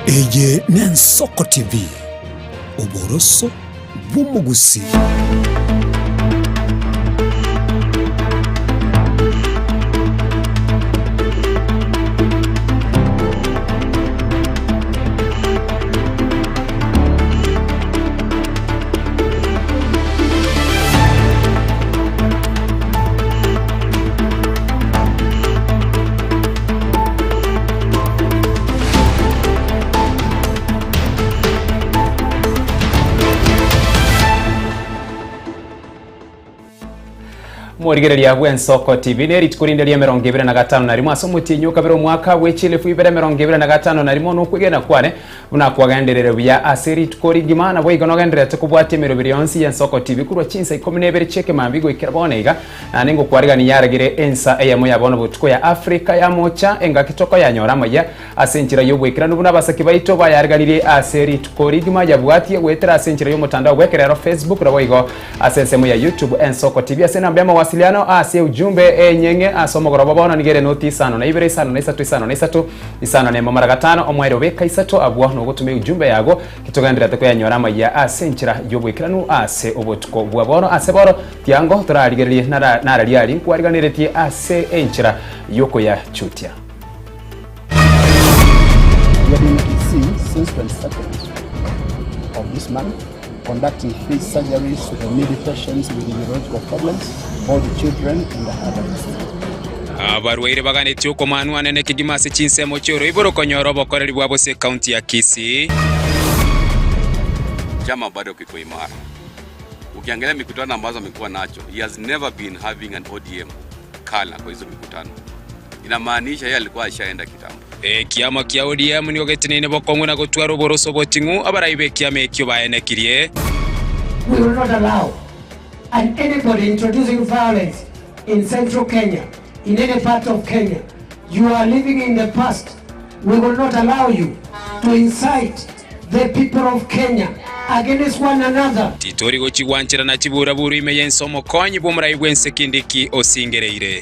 Eye n'Ensoko TV, oboroso bw'omogusii. Omorigereria bw'Ensoko TV ne rituko rinde ri'emerongo ebere na gatano na rimo ase omotienyi o kabere omwaka bwe chielfu ibere emerongo ebere na gatano na rimo nokwegena kwane Buna kwagenderire buya ase rituko rigima, naboigo nogendererete kobwatia emeroberi yonsi y'Ensoko TV korwa chinsa ikomi na ibere chi'ekemambia goikera bono iga, naende ngokwarigania yaragire ensa eyemo ya bono botuko ya Africa ya Mocha, engaki tokoyanyora amaya ase enchera y'oboikeranu buna abasaki baito bayariganirie ase rituko rigima yabwatie goetera ase enchera y'omotandao bw'ekerero Facebook naboigo ase ensemo ya YouTube Ensoko TV ase enamba y'amawasiliano ase ujumbe enyeng'e ase omogoroba bono nigo ere noti isano na ibere isano na isato isano na isato Isano nemo mara gatano, omoerio obeka isato abwo nogotuma eujumbe yago, titogendererete koyanyora amayia ase enchera y'oboikeranu ase obotuko bwa bono. Ase bono tiango torarigererie nararia aria nkwariganeretie ase enchera y'okoyachutia. We have been in Kisii since 22nd of this month conducting free surgeries to the needy patients with neurological problems, both children and adults. Abarwaire baganetie okomanwa anene kegima ase chinsemo chi'oroiboro konyora obokoreri bwabo ase ekaunti ya Kisii. Chama bado kiko imara. Ukiangalia mikutano ambazo amekuwa nacho, he has never been having an ODM color kwa hizo mikutano. Inamaanisha yeye alikuwa ashaenda kitambo. Ekiama kia ODM nigo geteneine bokong'u na gotwara oboroso oboting'u abarai b'ekiama ekio baenekirie. We will not allow and anybody introducing violence in central Kenya, in any part of Kenya, you are living in the past. We will not allow you to incite the people of Kenya against one another. Titori gochigwancherana chiburaburu ime y'ense omokonyi bw'omorai bw'ense Kindiki osingereire.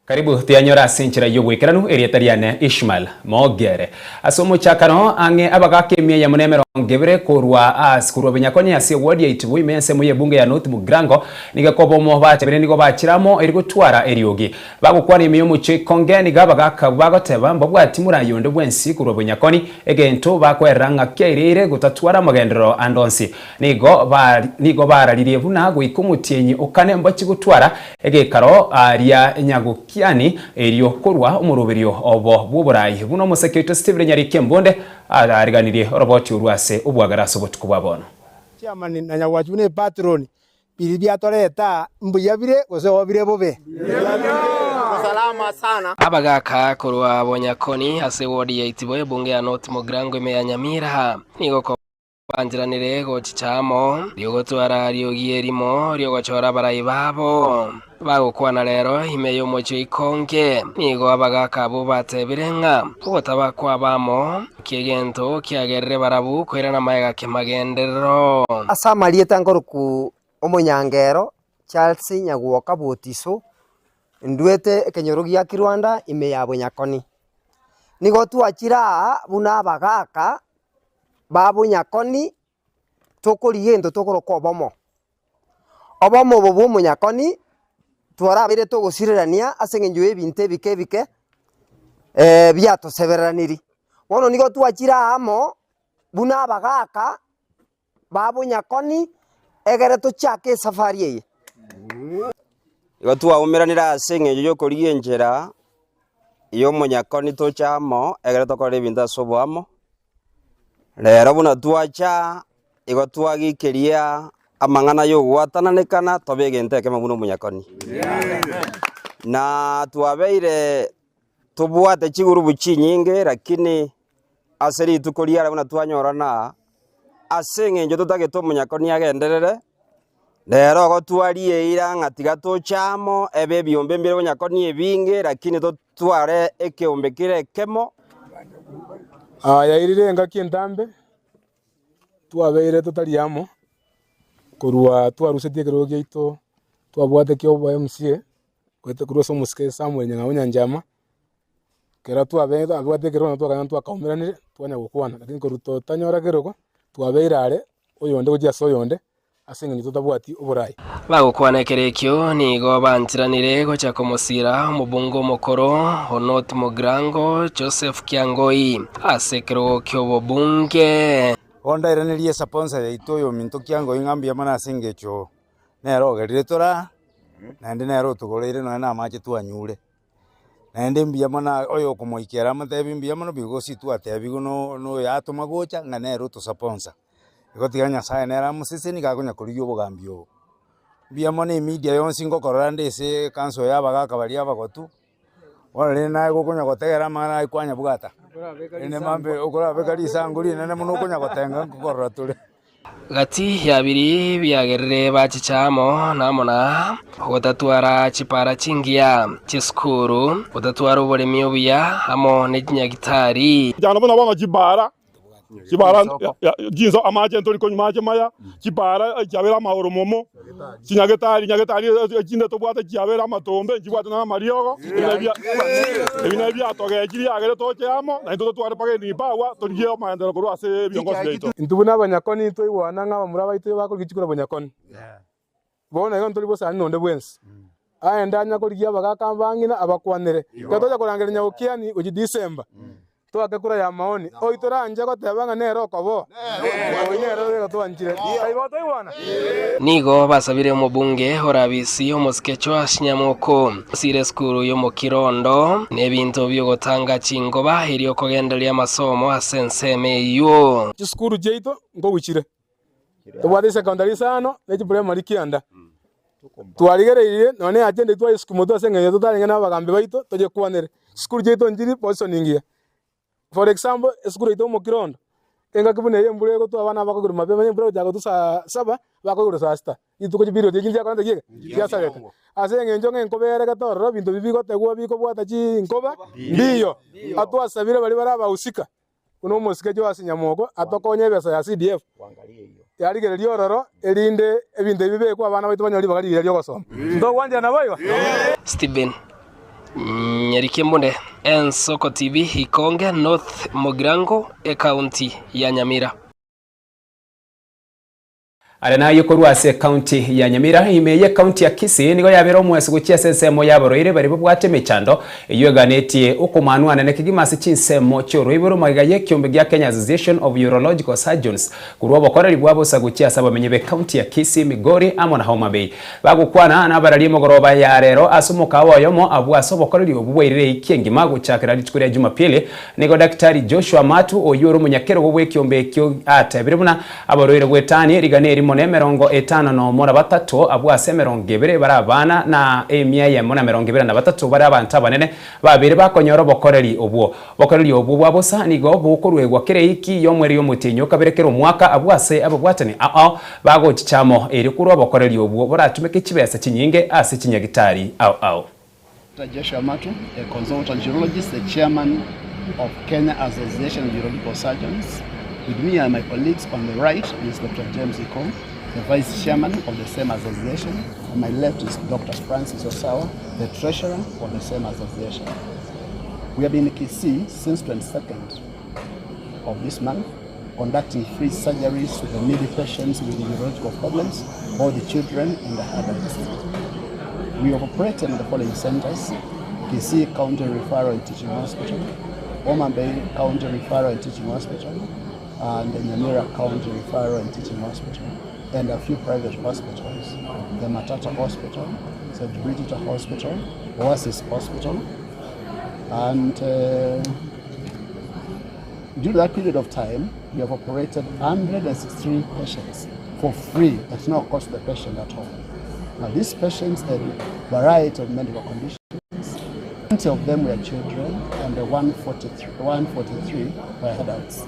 Karibu tiyanyore ase enchera y'oboikeranu erieta riane Ishmael Mogere. Ase omochakano ang'e abagaka emia eyemo na emerongo ebere korwa ase korwa Binyakoni ase eward ya Itibo ime ensemo y'ebunge ya North Mugirango nigo ekoba omo bachabire nigo bachire amo eri gotwara eriogi. Bagokwana ime y'omochie Ikonge nigo abagaka abwo bagoteba mbabwati morai onde bwensi korwa Bonyakoni egento bakoerera ng'a kiaireire gotatwara amagenderero ande onsi. Nigo nigo bararirie buna goika omotienyi o kane mbachie gotwara egekaro aaria Nyagokiani erio korwa omoroberio obo bw'oborai buna omoseke oito Stephen Nyariki Embonde aariganirie oroboti orwo ase obwagare ase obotuko bwa bono. Chairman na Nyagwachu buna epatroni, biria biatoreta aa mbuya bire gose oo bire bobe? Abagaka korwa Bonyakoni ase ward ya Itibo ebunge ya North Mugirango ime ya Nyamira nigo kobancheranire gochicha amo riogotwara riogi erimo riogochora abarai babo. Bagokwana rero ime y'omochie o Ikonge nigo abagaka abwo batebire ng'a ogotaba kwabo amo ki'egento kiagerire barabwo koirana magega kemagenderero. Ase amarieta nkorokwa Omonyangero Charles Nyagwoka Botiso, ndwete ekenyoro gia Kirwanda ime ya Bonyakoni. Nigo twachire aa buna abagaka ba Bonyakoni tokorigia egento tokoroka obomo. Obomo obo bwa omonyakoni twarabeire togosirerania ase eng'encho ya ebinto ebike ebike biatosebereraniri. Bono nigo twachire aa amo buna abagaka ba bonyakoni egere tochake esafari eye. Igo twaumeranire ase eng'encho y'okorigia enchera y'omonyakoni toche amo, ekero tokora ebinto ase oboamo. Rero buna twacha, igo twagikeria amang'ana y'ogwatananekana tobe egento ekemo buna omonyakoni. Na twabeire tobwate chigurubu chinyinge lakini ase rituko riare buna twanyorana aa, ase eng'encho totagete omonyakoni agenderere, rero igo twarieira ng'a tiga toche amo, ebe ebiombe mbire bonyakoni ebinge lakini totware ekeombe kere ekemo. Yairire engaki entambe, twabeire totari amo, korwa twarusetie ekerogo giaito twabwate kia obo MCA, goeta korwa ase omosike Samuel Nyang'au Nyanchama. Ekero twabeete abwate ekerogo nabo twakanya twakaumeranire, twanya gokwana, lakini korwa totanyora kerogo, twabeire are, oyonde gochia ase oyonde, ase eng'encho totabwati oborai. Bagokwana ekero ekio nigo bancheranire gocha komosiira omobunge omokoro o North Mugirango Joseph Kiangoi ase ekerogo ki'obobunge. Bono ndairanerie esaponsa yaito oyominto Kiangoi ng'a mbuya mono ase engencho nere ogerire tore aa, naende nere otogoreire nonya na amache twanyure. Naende mbuya mono oyokomoikera amotebi mbuya mono because twatebiwe no noyatoma gocha ng'a nere otosaponsa. Igo tiga Nyasaye nere amoseseni gakonya korigia obogambi obo. Mbuya mono emedia yonsi ngokorora nde ase ecouncil ya abagaka baria abagotu, bono rende naye gokonya gotegera amang'ana aye kwanyabwata, rende mambe okorabeka risango rinene mono okonya gotenga nkokorora tore. Gati ya biria biagerire bachicha amo namo na gotatwara chipara chingiya, chisukuru, gotatwara oboremi obuya amo ne chinyagitari. Chana buna bono chibara, chibara chinso amache ntori konywa mache maya, chibara chiabere amaoro momo, chinyagetari nyagetari echinde tobwate chiabere amatombe nchibwate nonya amariogo, ebi nabio biatogechirie agere toche amo, naintwe totware mpaka enibawa torigie amaenderero korwa ase ebiongosi biaito. Intwe buna abanyakoni twaigwana ng'a abamura baito nigo bakorigia chikura bonyakoni. Bono igo ntori bosani nonde bwensi. Aende anya korigia abagaaka abang'ina abakwanere. Ekero tocha korangeria nyagokiani gochia December, toake kura ya maoni. Oyio toranche goteba ng'a nere okoboa, oyio nere oyo twanchire. Aye bono twaigwana? Nigo basabire omobunge orabisi omosike Joash Nyamoko osire esukuru y'omokirondo na ebinto bi'ogotanga chingoba erio kogendereria amasomo ase ensemo eyio. Chisukuru chiaito nkogochire. Tobwate chisecondary isano ne chiprimary kianda. Twarigereirie nonya ne agenda twayesukumwa ase eng'encho totarenge na abagambi baito toyekwanere. Chisukuru chiaito nchiri position engiya. For example, esukuru yaito omokirondo, engaki buna eye embura egotwa abana bakoigorwa mapema, embura egochaka gotwa saa saba, bakoigorwa saa sita. Rituko chiperiod echi nchiakorente ki? Chiasareka. Ase eng'encho ng'a enkoba eregete ororo, ebinto ebi bigotegwa bikobwata chinkoba mbiyo. Atwasabire baria bare abahusika. Buna omosike Joasi nyamoko atokonye ebesa ya CDF, yarigereria ororo, erinde ebinto ebi bibekwe abana baito banyore ribaga rigiya ri'ogosoma. Ntogwanchera naboigo? Stephen Nyarikembunde, Ensoko TV, Ikonge North Mugirango, Ekaunti ya Nyamira. Are nayio korwa ase ekaunti ya Nyamira, ime y'ekaunti ya Kisii nigo yabera omweso gochia ase ensemo y'abarwaire baria babwate emechando eyio eganetie okomanwa anene kegima ase chinsemo chi'oroiboro magega y'ekiombe gia Kenya Association of Urological Surgeons korwa obokoreri bwa bosa gochia ase abamenyi b'ekaunti ya Kisii, Migori amo na Homa Bay. Bagokwana nabararia emogoroba ya rero ase omokawa oyomo abwo ase obokoreri obwo bwairire eiki engima gochakera rituko ria Jumapili, nigo Daktari Joshua Matu oyio ore omonyakerogo bw'ekiombe ekio atebire buna Abarwaire bw'etani rigana erimo na emerongo etano nomo na batato, abwo ase emerongo ebere bare abana, na emia eyemo na emerongo ebere na batato bare abanto abanene, babeire bakonyora obokoreri obwo. Obokoreri obwo bwa bosa nigo bokoruegwa kera eiki y'omweri y'omotienyi o kabere kera omwaka, abwo ase ababwatani ao ao bagochicha amo, erio korwa obokoreri obwo boratumeke chibesa chinyinge ase chinyagitari ao ao. Dr. Joshua Matu, a consultant urologist, the chairman of Kenya Association of Urological Surgeons. With me are my colleagues on the right is Dr. James Ikong, the vice chairman of the same association. On my left is Dr. Francis Osawa, the treasurer of the same association. We have been in Kisii since 22nd of this month, conducting free surgeries to the needy patients with urological problems, both the children and the adults. We operate in the following centers: Kisii County Referral and Teaching Hospital, Homa Bay County Referral and Teaching Hospital, and the Nyamira County Referral and Teaching Hospital, and a few private hospitals, the Matata Hospital, St. Bridget Hospital, Oasis Hospital, and during that period of time, we have operated 163 patients for free at no cost to the patient at all. Now, these patients had a variety of medical conditions. 20 of them were children and 143 were adults.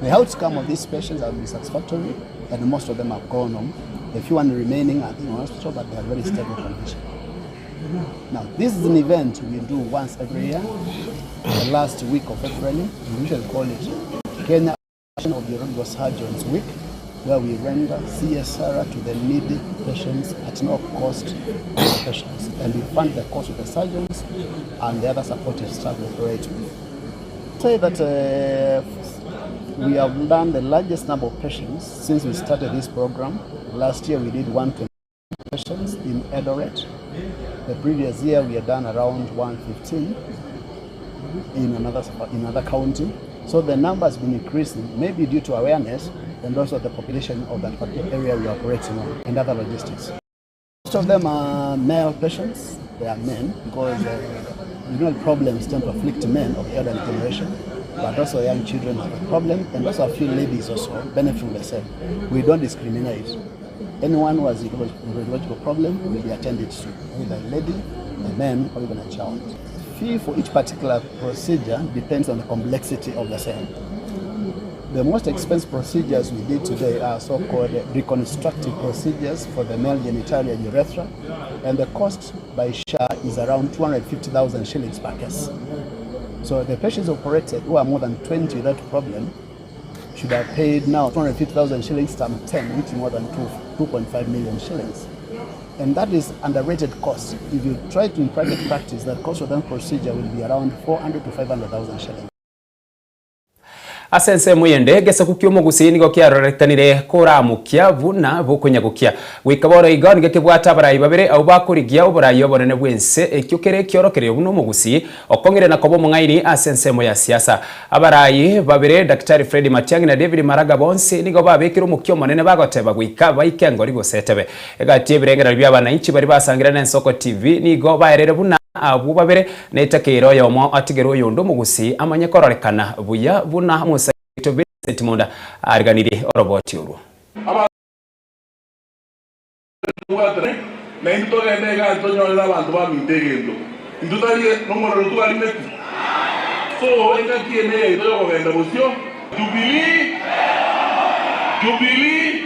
The outcome of these patients have been satisfactory and most of them have gone home. The few one remaining are in hospital, but they are very stable condition. Now, this is an event we do once every year, the last week of February. We usually call it Kenya of Urological Surgeons Week. where we render CSR to the needy patients at no cost to the patients and we fund the cost of the surgeons and the other supportive staff we operate with. Say that uh, we have done the largest number of patients since we started this program. Last year we did 120 patients in Eldoret. The previous year we had done around 115 in another, in another county. So the number has been increasing, maybe due to awareness and also the population of that particular area we are operating on and other logistics. Most of them are male patients, they are men, because uh, renal problems tend to afflict men of the elderly generation, but also young children have a problem, and also a few ladies also benefit from the same. We don't discriminate. Anyone who has a urological problem will be attended to, either a lady, a man, or even a child. Fee for each particular procedure depends on the complexity of the same. The most expensive procedures we did today are so-called reconstructive procedures for the male genitalia urethra, and the cost by SHA is around 250,000 shillings per case. So the patients operated who are more than 20 with that problem should have paid now 250,000 shillings times 10, which is more than 2.5 million shillings. And that is underrated cost. If you try to in private practice, the cost of that procedure will be around 400 to 500,000 shillings. Ase ensemo eyende, egesaku ki'omogusii nigo kiarorekanire koramokia buna bokonyagokia. Goika bono iga nigo kebwate abarai babere abwo bakorigia oborai obonene bw'ense, ekio kere ekiorokererio buna omogusii okong'ire na koba omong'aini ase ensemo ya siasa. Abarai babere, Daktari Fred Matiang'i na David Maraga bonsi nigo babekire omokia omonene bagoteba goika baike engori gose etebe. Egati y'ebirengererio bi'abananchi baria basangire n'Ensoko TV nigo baerire buna abwo babere netakeire oyomo atigerwe oyonde omogusii amanye kororekana buya buna omosaito Vincent Munda ariganirie oroboti orwo. Tobwatane, na intwe togende igaa tonyorere abanto baminto egento. Intwe tari nomorero twarimeti. So engaki eye neyaito yokogenda bosio. Jubilee! Jubilee!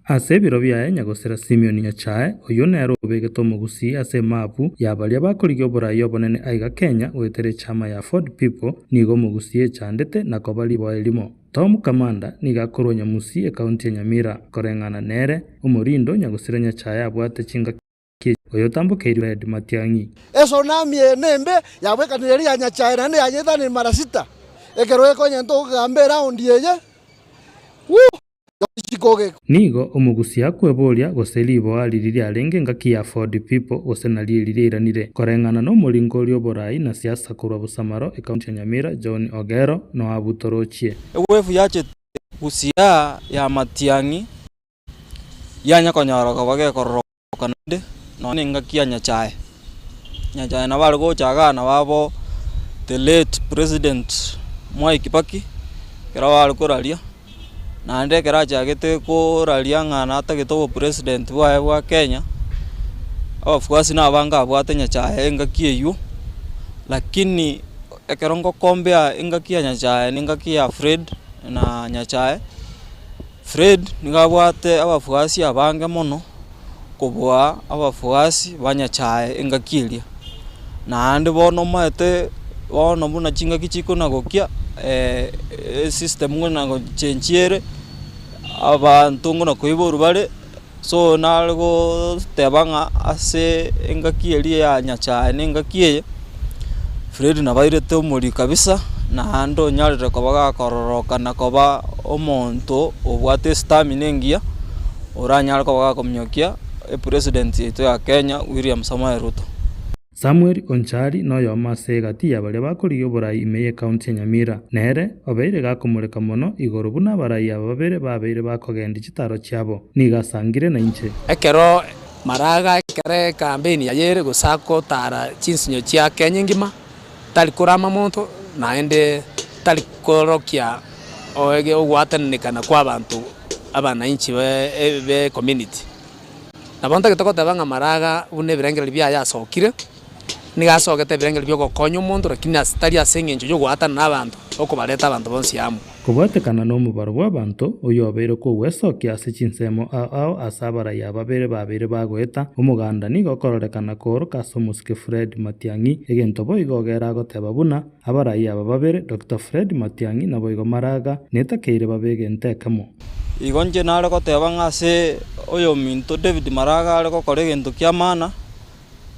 Ase ebiro biaye nyagosira Simion Nyachae, oyio nere obegete omogusii ase emapu ya baria bakorigia oborai obonene aiga Kenya goetera echama ya Ford People, nigo omogusii echandete na koba riboa erimo. Tom Kamanda nigo akorwa Nyamusi ekaunti ya Nyamira. Koreng'ana nere, omorindo nyagosira Nyachae abwate chingaki echi, oyotambokeirwe Fred Matiang'i. Esonami eye nembe, yabwekanire eria ya Nyachae naende yanyetanire mara sita. Ekero gekonyenta okogamba eraundi eye, wuu! Nigo omogusia akweboria gose riboa riria riarenge engaki ya Ford People gose nario eri riairanire. Koreng'ana nomoringo oria oborai na siasa korwa Busamaro ekaunti ya Nyamira John Ogero Noabu Torochie. Ewefu yachete gusia ya matiang'i yanya konyora koba gekororoka naende nonya na engaki ya Nyachae. Nyachae nabo are gocha igaa nabo abo the late president Mwai Kibaki, ekero bare koraria, naende ekero achagete koraria ng'a natagete obopresident bwaye bwa Kenya, abafuasi nabange abwate Nyachae engaki eywo, lakini ekero ngokombea engaki ya Nyachae na engaki ya Fred na Nyachae. Fred nigo abwate abafuasi abange mono kobua abafuasi ba Nyachae engaki eria. Naende bono omanyete bono buna chingaki chikonagokia esystem buna gochenchia ere, abanto buna koiborwa bare, so nare goteba ng'a ase engaki eria ya Nyachae na engaki eye, Fred nabo airete omorio kabisa, naende onyarire koba gakororoka na koba omonto obwate estamina engiya, oranyare koba gakominyokia epresident yaito ya Kenya William Samoei Ruto. Samuel Onchari noyomo ase egati ya baria bakorigia oborai ime y'ecounty ya Nyamira. Nere obeire gakomoreka mono igoro buna abarai aba babere babeire bakogendia chitaro chiabo. Nigo asangire nainche. Ekero Maraga ekero ekampeni yaye ere gose agotara chinsinyo chia Kenya engima, tari korama monto naende tari korokia ogwatananekana kwa abanto abananchi be ecommunity. Nabo ntagete goteba ng'a Maraga buna ebirengererio biaye asokire, Nigo asogete ebirengererio bi'ogokonya omonto, lakini ase tari ase engencho y'ogoatana nabanto, okobareta abanto bonsi amo. Kobwatekana nomobaro bw'abanto, oyio obeire kogwesokia ase chinsemo ao ao ase abarai aba babere babeire bagoeta, omoganda nigo okororekana kooroka ase omosike Fred Matiang'i, egento boigo ogere agoteba buna abarai aba babere Doctor Fred Matiang'i naboigo Maraga netakeire babe egento ekemo. Igo inche nare goteba ng'a ase oyominto David Maraga are gokora egento ki'amana,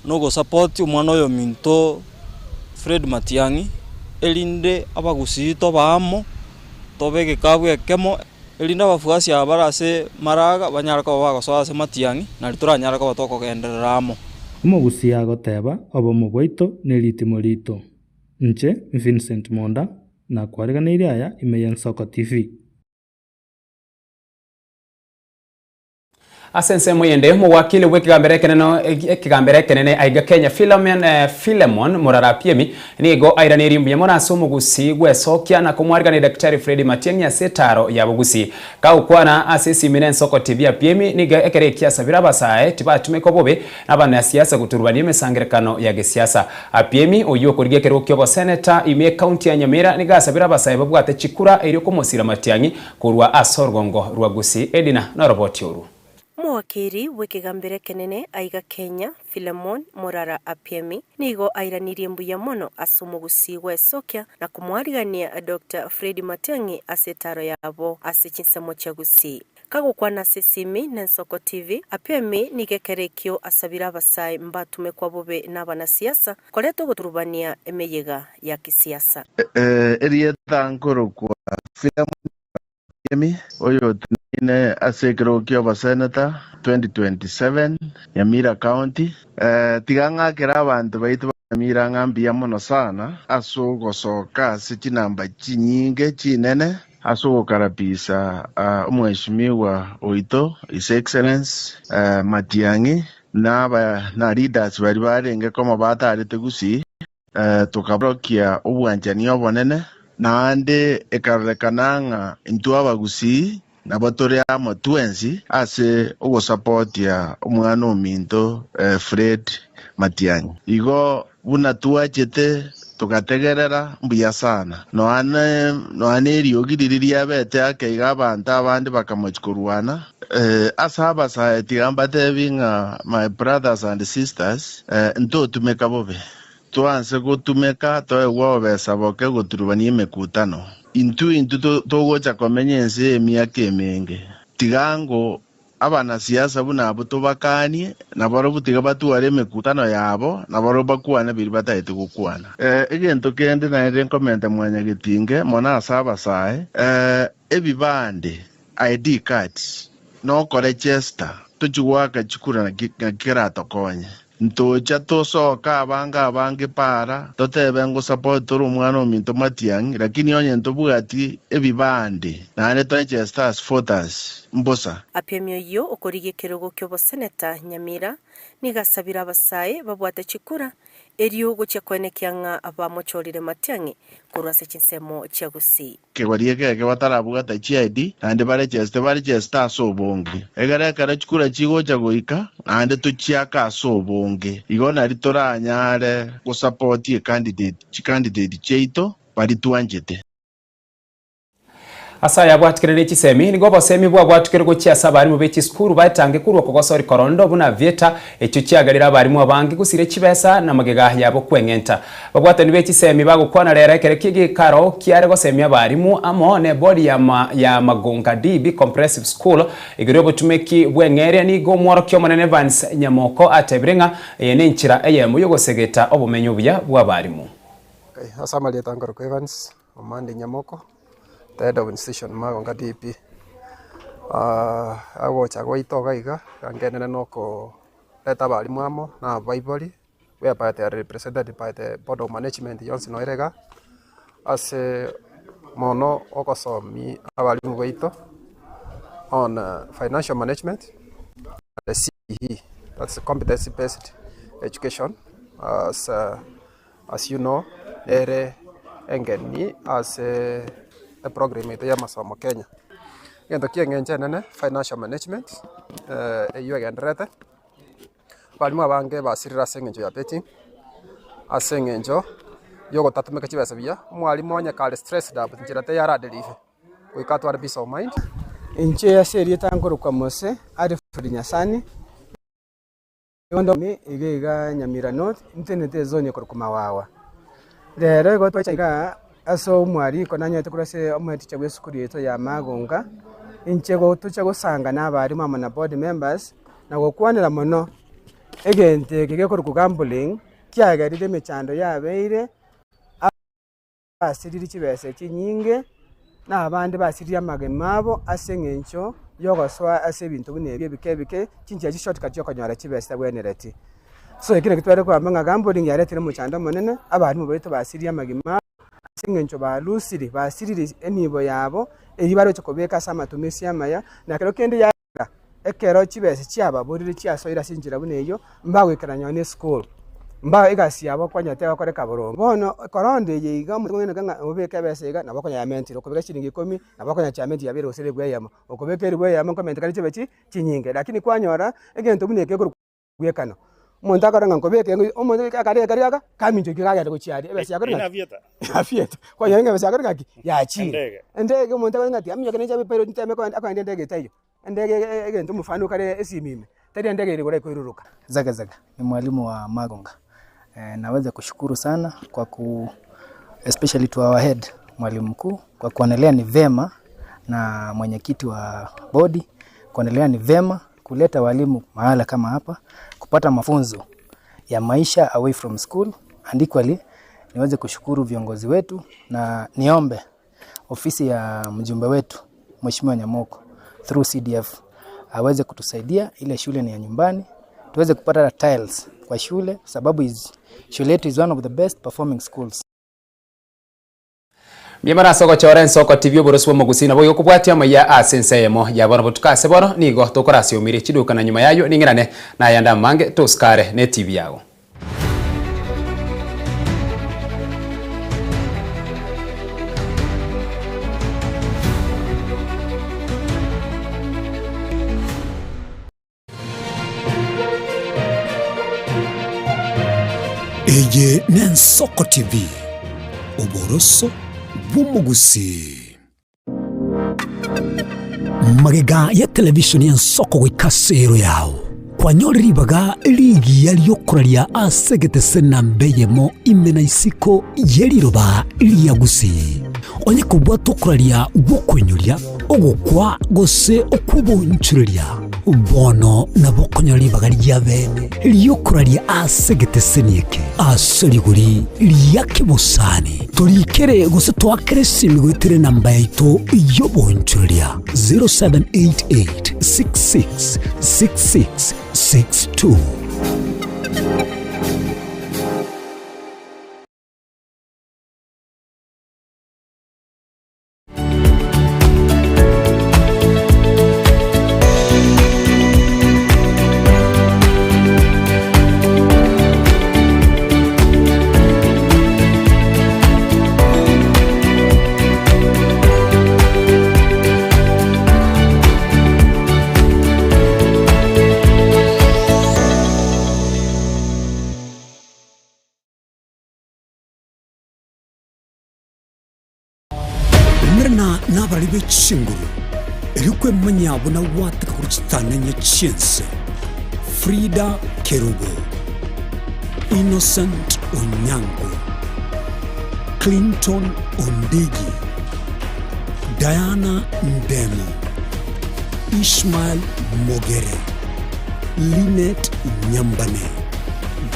nogosapoti omwana oyominto Fred Matiang'i, erinde abagusii tobe amo, tobe egekabu ekemo, erinde abafuasi aba bare ase Maraga banyare koba bagosoa ase Matiang'i, nario toranyare koba tokogenderera amo. Omogusii agoteba, Obomo bwaito neritimo riito. Inche Vincent Monda, nakwariganeirie aya ime y'Ensoko TV. Ase ensemo eyende, omowakili bw'ekegambero ekenene ekegambero ekenene aiga Kenya Philomen Philemon Murara Apiemi nigo airaneirie mbuya mono ase omogusii gwesokia na komwarigania Daktari Freddy Matiang'i ase etaro ya bogusii. Kagokwana ase esimi na ensoko TV Apiemi nigo ekero eki asabire abasae tibatumeka obobe na abanasiasa goturubania emesangerekano ya gesiasa. Apiemi oyio okorigia ekerogo ki'oboseneta ime ekaunti ya Nyamira nigo asabire abasae babwate chikura erio komosira Matiang'i Korwa ase orogongo rwa Gusii, Edina noroboti orwo. Omowakiri bw'ekegambero ekenene aiga Kenya, Philemon Morara Apiemi, nigo airanirie mbuya mono ase omogusii gwesokia na komoarigania Doctor Freddy Matiang'i ase etaro yabo ase chinsemo chia Gusii. Kagokwana ase esimi n'Ensoko TV, Apiemi nigo ekero ekio asabire abasae mbatumekwa bobe n'abanasiasa koreta ogoturubania emeyega ya kisiasa. Erieta nkorokwa Philemon Otieno, oyoteneine ase ekerogo ki'oboseneta 2027, Nyamira County. Tiga ng'akere abanto baito ba Nyamira ng'a mbuya mono sana ase ogosoka ase chinamba chinyinge chinene ase ogokarabisa omweshimiwa oito His Excellency Matiang'i na na leaders baria barenge komo batarete Gusii. Tokaborokia obwanchani obonene, naende ekarorekana ng'a intwe abagusii nabo tore amo twensi ase ogosapotia omwana ominto Fred Matiang'i. Igo buna twachete togategerera mbuya sana. Nonya neriogi riria riabete ake iga abanto abande bakamochia korwana. Ase abasae tiga mbatebi ng'a my brothers and sisters, ntotumeka bobe. Twanse gotumeka toegwe obobesa boke goturubania emekutano. Intwe intwe togocha komenya ense y'emiaka emenge. Tiga ango abanasiasa buna abwo tobakanie, na barobwo tiga batware emekutano yabo, na barobwo bakwane biria batagete gokwana. Egento kende naende nkomenta mwanyagetinge mono ase abasae, ebibande, ID cards, nokorechesta, tochie goaka chikura naki keratokonye. Ntocha tosoke abange abange para, totebe ngosupport tore omwana ominto Matiang'i, lakini onye ntobwati ebibande naende toregister as voters, mbosa. Apiemi oyio okorigia ekerogo ki'oboseneta Nyamira nigo asabire abasae babwate chikura Erio gochia koenekia ng'a bamochorire Matiang'i korwa ase chinsemo chia Gusii. Kegori eke eke batarabwata chiaidi, naende barecheste barecheste ase obonge, egere ekero chikura chigocha goika, naende tochiake ase obonge. Igo nari toranyare gosapoti ecandidate chicandidate chiaito baria twanchete. Ase aya abwatikire ne chisemi, nigo obosemi bwabwatukire gochia ase abarimu be chisukuru baetange korwa okogosori korondo buna VETA echio chiagerire abarimu abange gosiria chibesa na magega yabo kweng'enta. Babwatani be chisemi bagokwana rero ekero ki'egeikaro kiare gosemia abarimu amo ne bodi ya ya Magonga DB Comprehensive School igoro y'obotumeki bw'eng'eria nigo omworokia omonene Evans Nyamoko atebire ng'a eye nenchera eyemo y'ogosegeta obomenyo obuya bw'abarimu. Ase amarieta nkorokwa Evans Omande Nyamoko, the head of institution Magonga DP. Agocha gwaito iga iga, ngenderere na okoreta abalimu amo na abaibori, whereby they are represented by the board of management yonsi noere iga, ase mono ogosomia abalimu baito on financial management and the CBE, that's competency based education as. As you know, nere engeni ase eprogram yaito y'amasomo Kenya. Egento ki'eng'encho enene, financial management, eywo egendererete, abalimu abange basirire ase eng'encho ya betting, Ase eng'encho yogotatumeka chibesa buya, omwalimu onye kare stressed up nchera teiyo aradelive, goika atware peace of mind. Inche ase erieta nkorokwa Mose Alfred Nyasani, nigo nde iga iga Nyamira North, ntenenete ezone ekorokwa Mawawa. Rero igo twacha igaa ase omwariko nanywerete korwa ase omoeticha bwa esukuru yaito ya Magonga, inche gotocha gosanga na abalimu amo na board members, na gokwanera mono egento eke gekorokwa gambling, kiagerire emechando yabeire, basirire chibesa chinyinge, na abande basirire amagima abo ase eng'encho y'ogosoa ase ebinto buna ebi ebike ebike, chinchera chi shortcut chiokonyora chibesa chitabwenereti. So ekio nakio tware kogamba ng'a gambling yaretire omochando omonene, abalimu baito basirire amagima abo, ase eng'encho balusiri, basirire enibo yabo, eyio baroche kobeka ase amatumisi amaya, na kero kende ya. Ekero chibesa chiababorire chiasoire ase enchera buna eyio, mbagoikerana nonya na esukuru, mba egasi yabo okonyora tegokoreka boronge. Bono ekoronda eye iga omonto kong'aineka ng'a obeke ebesa iga nabo okonyora yamentire, okobeka chiringi ikomi nabo okonyora chiamentire yabeire gose eribu eyemo, okobeka eribu eyemo nkomentekana chibe chi chinyinge. Lakini kwanyora egento buna eke ekorokwa. Bwekano. Omonto akarora ng'a nkobeka engo, omonto goika akare ekari aka, kaminchokia kagenda gochia aria, ebesa yako ng'aki? Afieta. Kwanyora ng'a ebesa yako ng'aki? Yachire. Endege. Endege omonto akore ng'aki, aminyoke ninche abe pilot nteme kogenda akogenda endege etaiyo. Endege egento omofano okare esimi ime, tari endege ere igoro ekoiruruka. Zaga Zaga ni mwalimu wa Magonga. Naweza kushukuru sana kwa ku especially to our head mwalimu mkuu kwa kuonelea ni vema na mwenyekiti wa bodi kuonelea ni vema kuleta walimu mahala kama hapa kupata mafunzo ya maisha away from school and equally niweze kushukuru viongozi wetu na niombe ofisi ya mjumbe wetu Mheshimiwa Nyamoko through CDF aweze kutusaidia, ile shule ni ya nyumbani, tuweze kupata tiles kwa shule sababu is, shule yetu is one of the best performing schools. Mbuya ase ogochora ensoko TV oborosi bw'omogusii nabo igokobwatia amaiya ase ense eyemo ya bono botuko ase bono nigo tokorasiomirie chiduka na nyuma yayio ning'irane nayande amange tosikare ne TV yago. Eye n'Ensoko TV, oboroso bw'omogusii. Magega ya televishoni y'Ensoko goika ase ero yao, kwanyorire ribaga rigiya ri'okoraria ase egetese namba eyemo ime na isiko ye riroba ria Gusii. Onye kobwata okoraria gw'okoinyoria, ogokwa gose okw'obonchoreria, bono nabo okonyora ribaga ria bene ri'okoraria ase egeteseni eke ase rigori ria kebosani. Torikere gose toakere esimi goetera enamba yaito y'obonchoreria 0788 66 66 62. Umerana nabarari be chinguru, erio kwemanyia buna gwateka korwa chitang'ani chi'ense. Frida Kerubo, Innocent Onyango, Clinton Ondigi, Diana Ndemo, Ishmael Mogere, Linet Nyambane,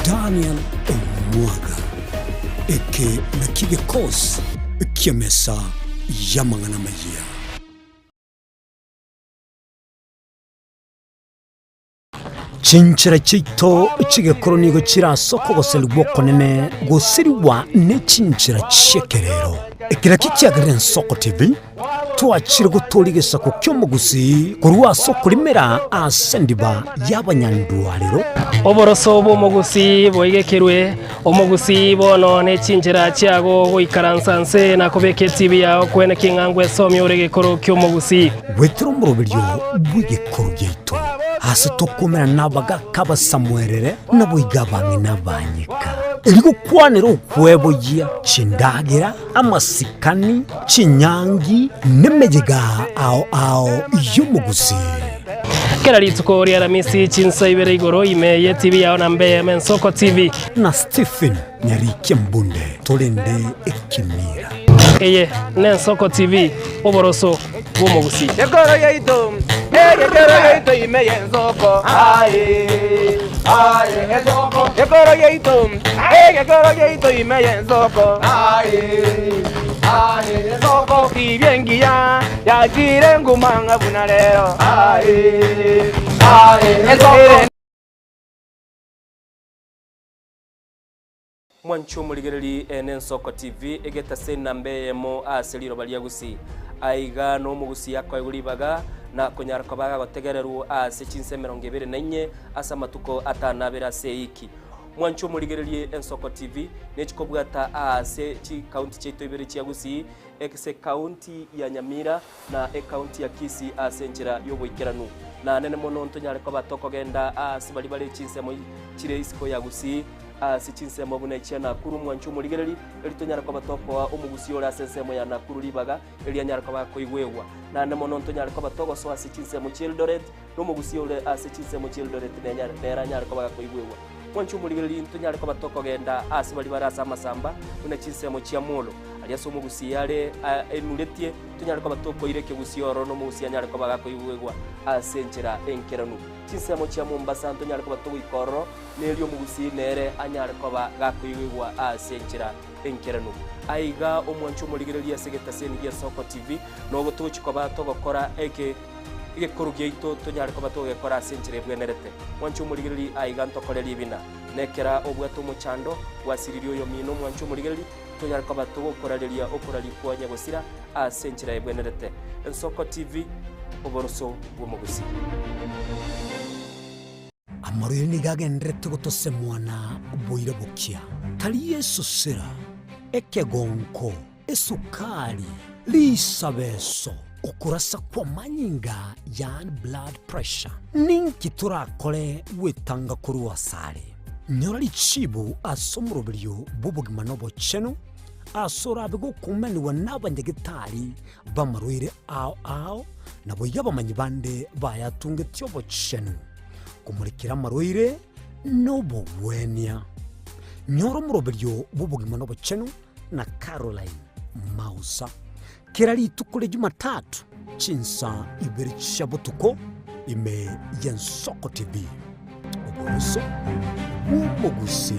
Daniel Omwaga. Eke nakio gekosi ki'emesa y'amang'ana amayia. Chinchera chiaito chi'egekoro nigo chire ase okogoserigwa okonene gosirigwa ne chinchera chi'ekerero. Eke nakio kiagerire Ensoko TV twachire gotooria egesaku ki'omogusii korwa ase okorimera ase endiba y'abanyandwarero. Oboroso bw'omogusii boigekerwe, omogusii bono ne chinchera chiago goikaransa nse na kobeka etibi yao kwene king'a ngwesomia ore egekoro ki'omogusii. Goetera omoroberio bw'egekoro giaito, ase tokomerana nabagaka abasamuerere, naboigo abang'ina abanyeka. Erigokwanera okweboyia, chindagera, amasikani, chinyangi, nemeyega ao ao y'omogusii. Kera rituko ria Aramisi chinsa ibere igoro ime ye TV yao na mbe eyemo Ensoko TV. Na Stephen Nyarikia Mbunde torende ekemira. Eye n'Ensoko TV, oboroso bw'omogusii. Ekoro yaito, egekero yaito ime y'ensoko, aye, aye, ensoko. Ekoro yaito, egekero yaito ime y'ensoko, aye, aye, ensoko. Tibia engiya yachire nguma ng'a buna rero, aye, aye, ensoko. Mwanche omorigereri ene Ensoko TV egetase enamba eyemo ase riroba ria Gusii. Aiga nomogusii akoegwa ribaga na konyara koba agotegererwa ase chinsa 24 ase amatuko atano abere ase eiki. Mwanche omorigererie Ensoko TV nechikobwata aase chikaunti chiaito ibere chia Gusii ase ekaunti ya Nyamira na ekaunti ya Kisii ase enchera y'oboikeranu. Na nene mono ntonyare koba tokogenda aase baria bare chinsemo chire isiko ya Gusii Ase chinsemo buna echia Nakuru, mwanche omorigereri, erio tonyare koba tokoa omogusii ore ase ensemo ya Nakuru ribaga, erio anyare koba akoigwegwa. Naende mono ntonyare koba togosoa ase chinsemo chi'Eldoret, na omogusii ore ase chinsemo chi'Eldoret nenyare nere anyare koba gakoigwegwa. Mwanche omorigereri, ntonyare koba tokogenda ase baria bare ase amasamba, buna chinsemo chia Molo, aria ase omogusii are enuretie, tonyare koba tokoira ekegusii ororo na omogusii anyare koba gakoigwegwa ase enchera enkeranu. Chinsemo chia Mombasa ntonyare koba togoika ororo, Nerio omogusii nere anyare koba gakoigwegwa ase enchera enkeranu. Aiga omwanche omorigereria ase egetaseni gia Soko TV, nogo togochia koba togokora eke egekoru giaito tonyare koba togegekora ase enchera ebwenerete. Mwanche omorigereria aiga ntokore ribina. Nekera obwate omochando, gwasiririe oyomino omwanche omorigereria, tonyare koba togokorareria okoraria kwa nyagosira ase enchera ebwenerete. Ensoko TV, oboroso bw'omogusii. Amarwaire nigo agendererete gotosemwa na boira bokia, tari esosera, ekegonko, esukari, risabeso, okorasa kw'amanyinga yaani blood pressure. Ninki torakore gwetanga korwa asare? Nyora richibu ase omoroberio bw'obogima na obochenu, ase orabe gokumanigwa n'abanyagetari b'amarwaire ao ao, naboigo abamanyi bande bayatungetie obochenu, komorekera amarwaire nobogwenia. Nyora omoroberio bw'obogima nobochenu na Caroline Mausa kera rituko ria Jumatatu chinsa ibere chia botuko ime y'Ensoko TV. Oboroso bw'omogusii.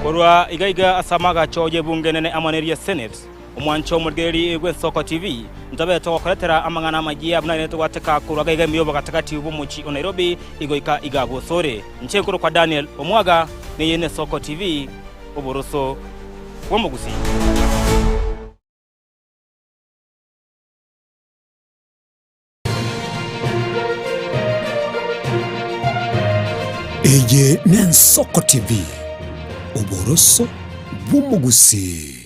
Korwa iga iga ase amagacho y'ebunge enene amo neria Senate, omwancho omorigereria bw'Ensoko TV, ntobe togokoretera amang'ana amayia buna rende togwateka korwa iga iga ime y'obogatagati bw'omochie o Nairobi igoika iga bosore. Inche nkorokwa Daniel Omwaga, neye n'Esoko TV, oboroso bw'omogusii. Eye n'Ensoko TV, oboroso bw'omogusii.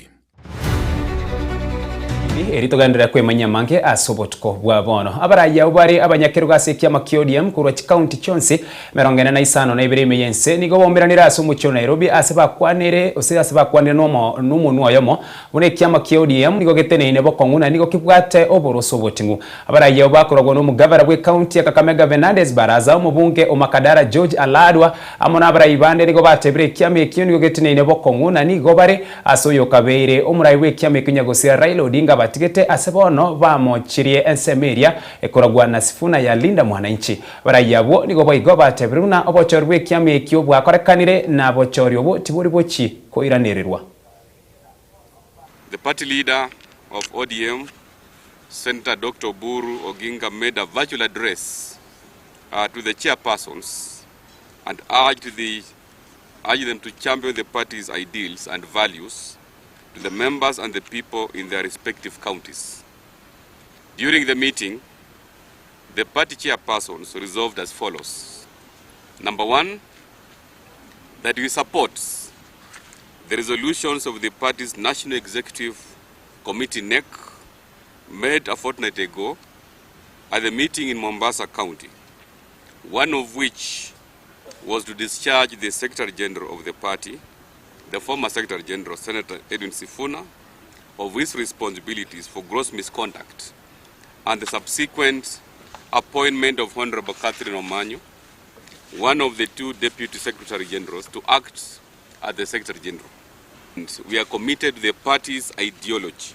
Eri togenderere kwemanyia amange ase obotuko bwa bono. Abarai abwo bare abanyakerogo ase ekiama kia ODM korwa chikaunti chionsi 45 ime y'ense nigo baumeranire ase omochie o Nairobi ase bakwanire gose ase bakwanire nomonwa oyomo Buna ekiama kia ODM nigo geteneine bokong'u na nigo kebwate oboroso oboting'u. Abarai abo bakoragwa nomogavana bw'ecounty ya Kakamega Fernandes Barasa, omobunge o Makadara George Aladwa amo nabarai bande nigo batebire ekiama ekio nigo geteneine bokong'u na nigo bare ase oyokabeire omorai bw'ekiama ekio nyagosira Raila Odinga batigete ase bono bamochirie ensemo eria ekoragwa na Sifuna ya Linda Mwananchi. Abarai abwo nigo boigo batebire buna obochori bw'ekiama ekio bwakorekanire na bochori obo tibori bochi koiranererwa. The party leader of ODM, Senator Dr. Oburu Oginga, made a virtual address uh, to the chairpersons and urged, the, urged them to champion the party's ideals and values to the members and the people in their respective counties. During the meeting, the party chairpersons resolved as follows. Number one, that we support the resolutions of the party's National Executive Committee NEC made a fortnight ago at the meeting in Mombasa County. One of which was to discharge the Secretary General of the party, the former Secretary General, Senator Edwin Sifuna, of his responsibilities for gross misconduct and the subsequent appointment of Honorable Catherine Omanyo, one of the two Deputy Secretary Generals, to act as the Secretary General. And we are committed to the party's ideology,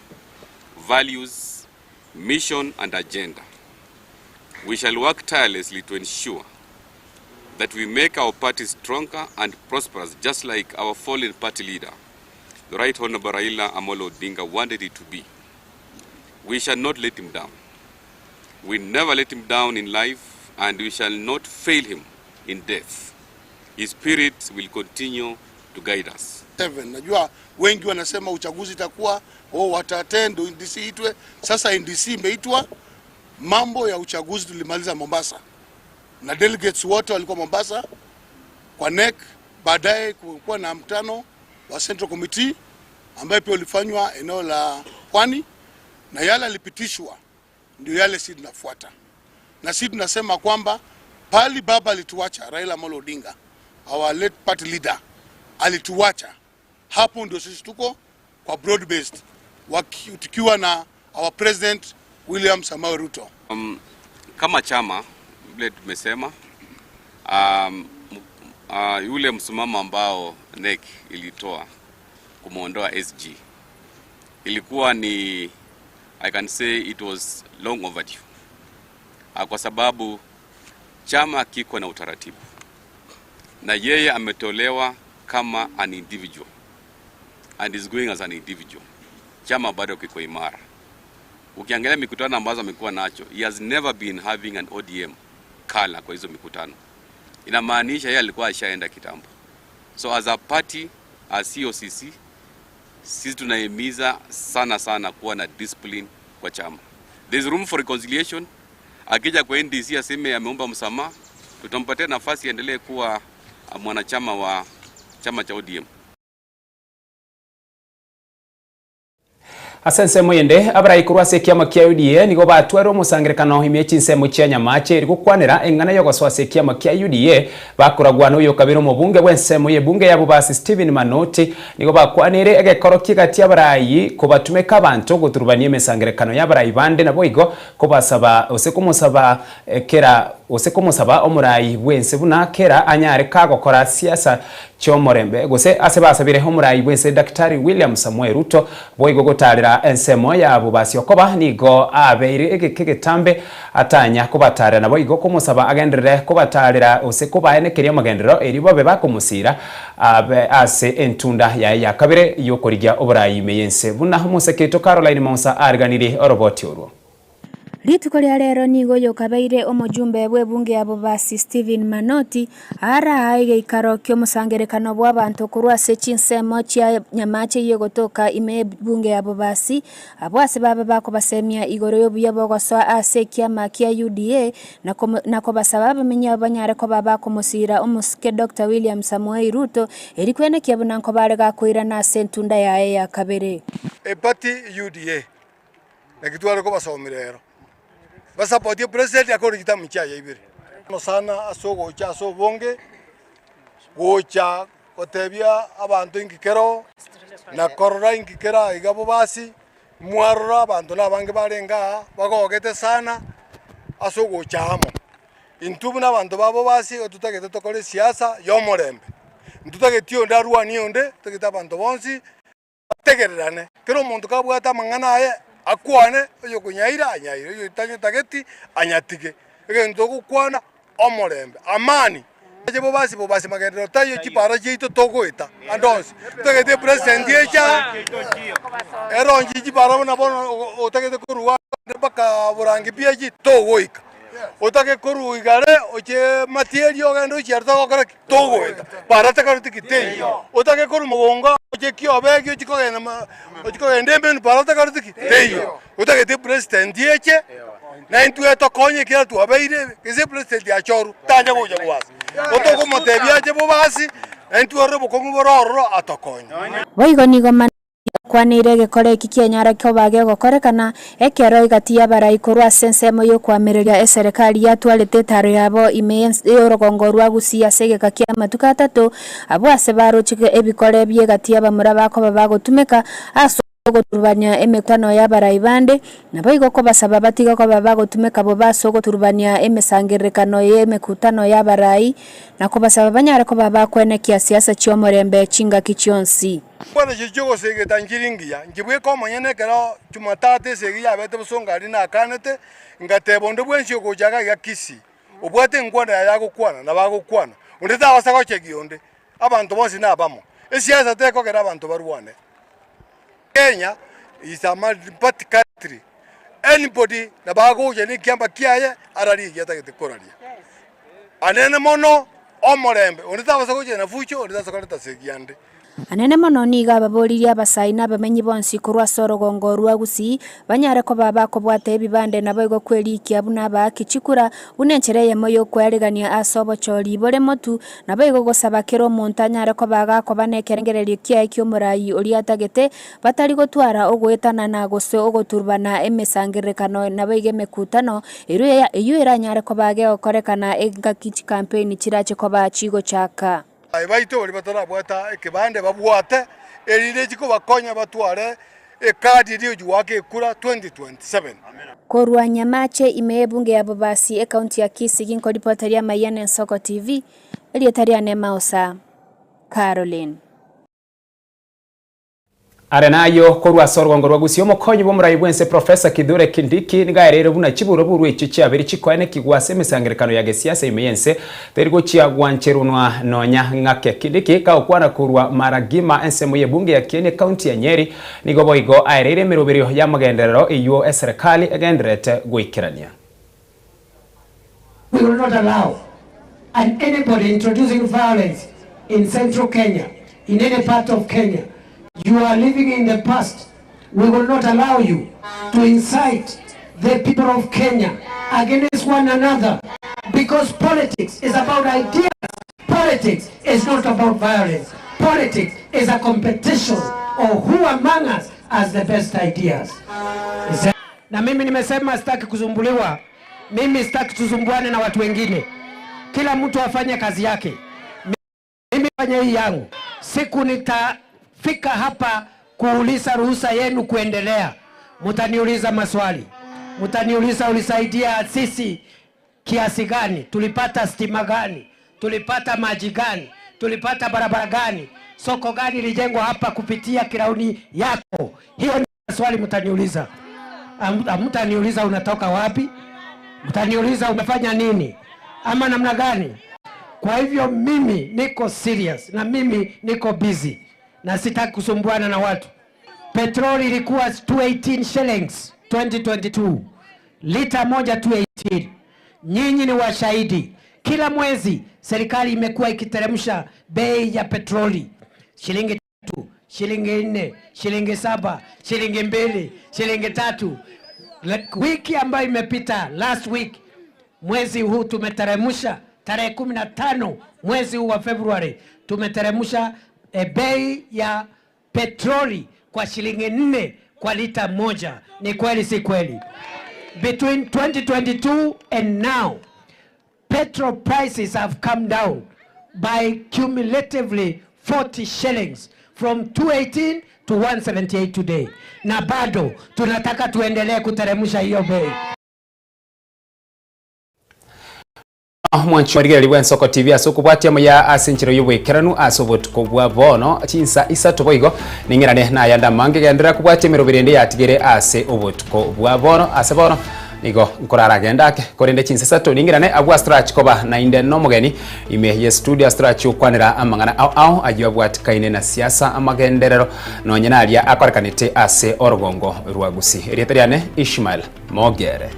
values, mission and agenda. We shall work tirelessly to ensure that we make our party stronger and prosperous, just like our fallen party leader, the Right Honorable Raila Amolo Odinga, wanted it to be. We shall not let him down. We never let him down in life, and we shall not fail him in death. His spirit will continue to guide us. Seven. Najua wengi wanasema uchaguzi itakuwa oh, wata-attend NDC itwe. Sasa NDC imeitwa. Mambo ya uchaguzi tulimaliza Mombasa na delegates wote walikuwa Mombasa kwa NEC. Baadaye kulikuwa na mkutano wa Central Committee ambaye pia ulifanywa eneo la Pwani, na yale yalipitishwa ndio yale sisi tunafuata, na sisi tunasema kwamba pali baba alituacha, Raila Amolo Odinga, our late party leader, alituacha hapo, ndio sisi tuko kwa broad based, tukiwa na our president William Samoei Ruto. Kama chama vile tumesema, yule msimamo ambao NEC ilitoa kumuondoa SG ilikuwa ni, I can say it was long overdue, kwa sababu chama kiko na utaratibu na yeye ametolewa kama an individual and is going as an individual. Chama bado kiko imara. Ukiangalia mikutano ambazo amekuwa nacho, he has never been having an ODM color kwa hizo mikutano. Inamaanisha yeye alikuwa ashaenda kitambo. So as a party, as COCC, sisi tunahimiza sana sana kuwa na discipline kwa chama. There is room for reconciliation. Akija kwa NDC aseme ameomba msamaha, tutampatia nafasi aendelee kuwa mwanachama wa chama cha ODM. Ase ensemo ende, abarai korwa ase ekiama kia UDA nigo batware omosangerekano ime chinsemo chia Nyamache eri gokwanera eng'ana yogosoa ase ekiama kia UDA bakoragwa na oyokabere omobunge bw'ensemo y'ebunge ya Bobasi Stephen Manoti nigo bakwanire egekoro ki'egati y'abarai kobatumeka abanto goturubania emesangerekano y'abarai bande naboigo kobasaba gose komosaba kera gose komosaba omorai bw'ense buna kera anyare kagokora siasa chi'omorembe gose ase basabire omorai bw'ense Daktari William Samoei Ruto boigo gotaarera ensemo ya Bobasi okoba nigo abeire egeka egetambe atanya kobataarera naboigo komosaba agenderere kobataarera gose kobaenekeria amagenderero erio babe bakomosiira abe ase entunda yaye ya kabere y'okorigia oborai ime y'ense buna omoseketo Caroline Mausa ariganirie oroboti orwo. Rituko ria rero nigo oyokabeire omojumbe bw'ebunge ya Bobasi Stephen Manoti araa egeikaro ki'omosangerekano bw'abanto korwa ase chinsemo chia Nyamache eyio egotoka ime y'ebunge ya Bobasi, abwo ase babe bakobasemia igoro y'obuya bw'ogosoa ase ekiama kia UDA na na kobasaba abamenyi abo banyare koba bakomosiira omosike Doctor William Samoei Ruto eri kwenekia buna nkobare gakoirana ase entunda yaye ya kabere. Eparty UDA Naki tware kobasomia rero, basapotie president akore chitamu chiaye ibere. Mono sana ase ogocha ase obonge, gocha gotebia abanto inki kero, na korora inki kera iga bobasi, mwarora abanto na abange barenge aa, bagogete sana ase ogocha amo. Intwe buna abanto ba bobasi igo totagete tokore esiasa ya omorembe, ntotageti onde arwanie onde, totagete abanto bonsi. Bategererane, kera omonto kabwate amang'ana aye akwane, oyokonyaira anyaire, oyotanyetageti anyatige. Egento togokwana, omorembe, amani. Aye bobasi bobasi magenderero taiyo chipara chiaito togoeta ande onsi. Totagete epresident eche aa, eronche chipara buna bono otagete korwa ande mpaka borangi PhD togoika. Otake korwa igare oche matieri ogende ochie aria togokora ki? Togoeta. Bara takareti ki? Teiyo. Otake korwa mogongo oche kiobegi ochie kogenda ma ochie kogenda embenu bara takareti ki? Teiyo. Otagete epresident eche, na intwe etokonye ekiagera twabeire gese epresident achorwe, tanya gocha bobasi. Otokomotebia ache bobasi, na intwe orore obokong'u bore ororo atokonye. Boigo nigo. Kwaneire egekora eki kianyara koba gegokorekana, ekero egati y'abarai korwa ase ensemo y'okoamereria eserekari yatwarete etaro yabo ime y'orogongo rwa Gusii ase egeka ki'amatuko atato, abwo ase baroche ebikore bi'egati y'abamura bakoba bagotumeka ase ogoturubania emekutano y'abarai bande, naboigo kobasaba batige koba bagotumeka bobe ase ogoturubania emesangererekano y'emekutano y'abarai, na kobasaba banyare koba bakwenekia siasa chi'omorembe chingaki chionsi. Bono echi chi'ogosegeta nchiri ngiya, inche bweka omonyene ekero Jumatatu esegi yabete bosongo aria nakanete, ngateba onde bwensi ogocha iga iga Kisii, obwate enkwana yaye agokwana, nabo agokwana, onde tabasa gochegia onde, abanto bonsi nabamo. Esiasa tekogera abanto barwane. Kenya is a multi-party country, anybody nabo agocha na ekiamba kiaye ararie ekia atagete koraria. Anene mono omorembe, onde tabasa gocha na fujo, onde tabasa koreta segi ande. Anene mono nigo ababoririe abasae na abamenyi bonsi korwa ase orogongo rwa Gusii banyare koba bakobwata ebibande naboigo kwerikia buna abaaki chikura buna enchera eyemo y'okwearegania ase obochori bore motu naboigo gosaba kera omonto anyare koba gakoba nekerengererio kiaye ki'omorai oria atagete batari gotwara ogoetanana gose ogoturubana emesangererekano naboigo emekutano eyio eranyare koba gegokorekana engaki chikampeini chirache koba chigochaka. Aye baito baria batarabwata ekebande babwate, erinde chikobakonya batware ekadi eria yogoaka ekura 2027. Korwa Nyamache ime y'ebunge ya Bobasi, ekaunti ya Kisii ginkoripoteria amayia na Ensoko TV, erieta riane Mausa Caroline. Are nayio korwa ase orogongo rwa Gusii omokonyi bw'omorai bw'ense Professor Kithure Kindiki nigo aereire buna chiburoburu echio chiabere chikoenekigwa ase emesangerekano ya gesiasa ime y'ense teri gochia gwancherunwa nonya ng'ake. Kindiki kagokwana korwa Maragima ensemo y'ebunge ya Kieni ekaunti ya Nyeri nigo boigo aereire emeroberio y'amagenderero eyio eserekari egendererete goikerania. We will not allow and anybody introducing violence in central Kenya, in any part of Kenya, you are living in the past. We will not allow you to incite the people of Kenya against one another because politics is about ideas. Politics is not about violence. Politics is a competition of who among us has the best ideas. Is that Na mimi nimesema sitaki kusumbuliwa, mimi sitaki tusumbuane na watu wengine. Kila mtu afanye kazi yake, mimi fanye hii yangu. Siku nitafika hapa kuuliza ruhusa yenu kuendelea, mtaniuliza maswali, mtaniuliza ulisaidia sisi kiasi gani, tulipata stima gani, tulipata maji gani, tulipata barabara gani, soko gani ilijengwa hapa kupitia kirauni yako. Hiyo ni swali mtaniuliza. Hamtaniuliza unatoka wapi, mtaniuliza umefanya nini ama namna gani. Kwa hivyo mimi niko serious na mimi niko busy na sitaki kusumbuana na watu. Petroli ilikuwa 218 shillings 2022, lita moja 218. Nyinyi ni washahidi, kila mwezi serikali imekuwa ikiteremsha bei ya petroli shilingi tatu, shilingi nne, shilingi saba, shilingi mbili, shilingi tatu. Wiki ambayo imepita last week, mwezi huu tumeteremsha tarehe 15 mwezi huu wa Februari tumeteremsha e, bei ya petroli kwa shilingi nne kwa lita moja. Ni kweli si kweli? Between 2022 and now petrol prices have come down by cumulatively 40 shillings from 218 to 178 today, na bado tunataka tuendelee kuteremsha hiyo bei. Omwanchi omorigereria bw'Ensoko TV ase okobwatia amuya ase enchera y'oboikeranu ase obotuko bwa bono chinsa isato boigo ning'irane nayande amange genderera kobwatia emeroberi ende yatigere ase obotuko bwa bono ase bono nigo nkoraragende ake korende chinsa isato ning'irane abwo ase torachi koba nainde nomogeni ime ye studio ase torachi gokwanera amang'ana ao ao ayio abwatikaine na siasa amagenderero nonye naria akorekanete ase orogongo rwa Gusii erieta riane Ishmael Mogere.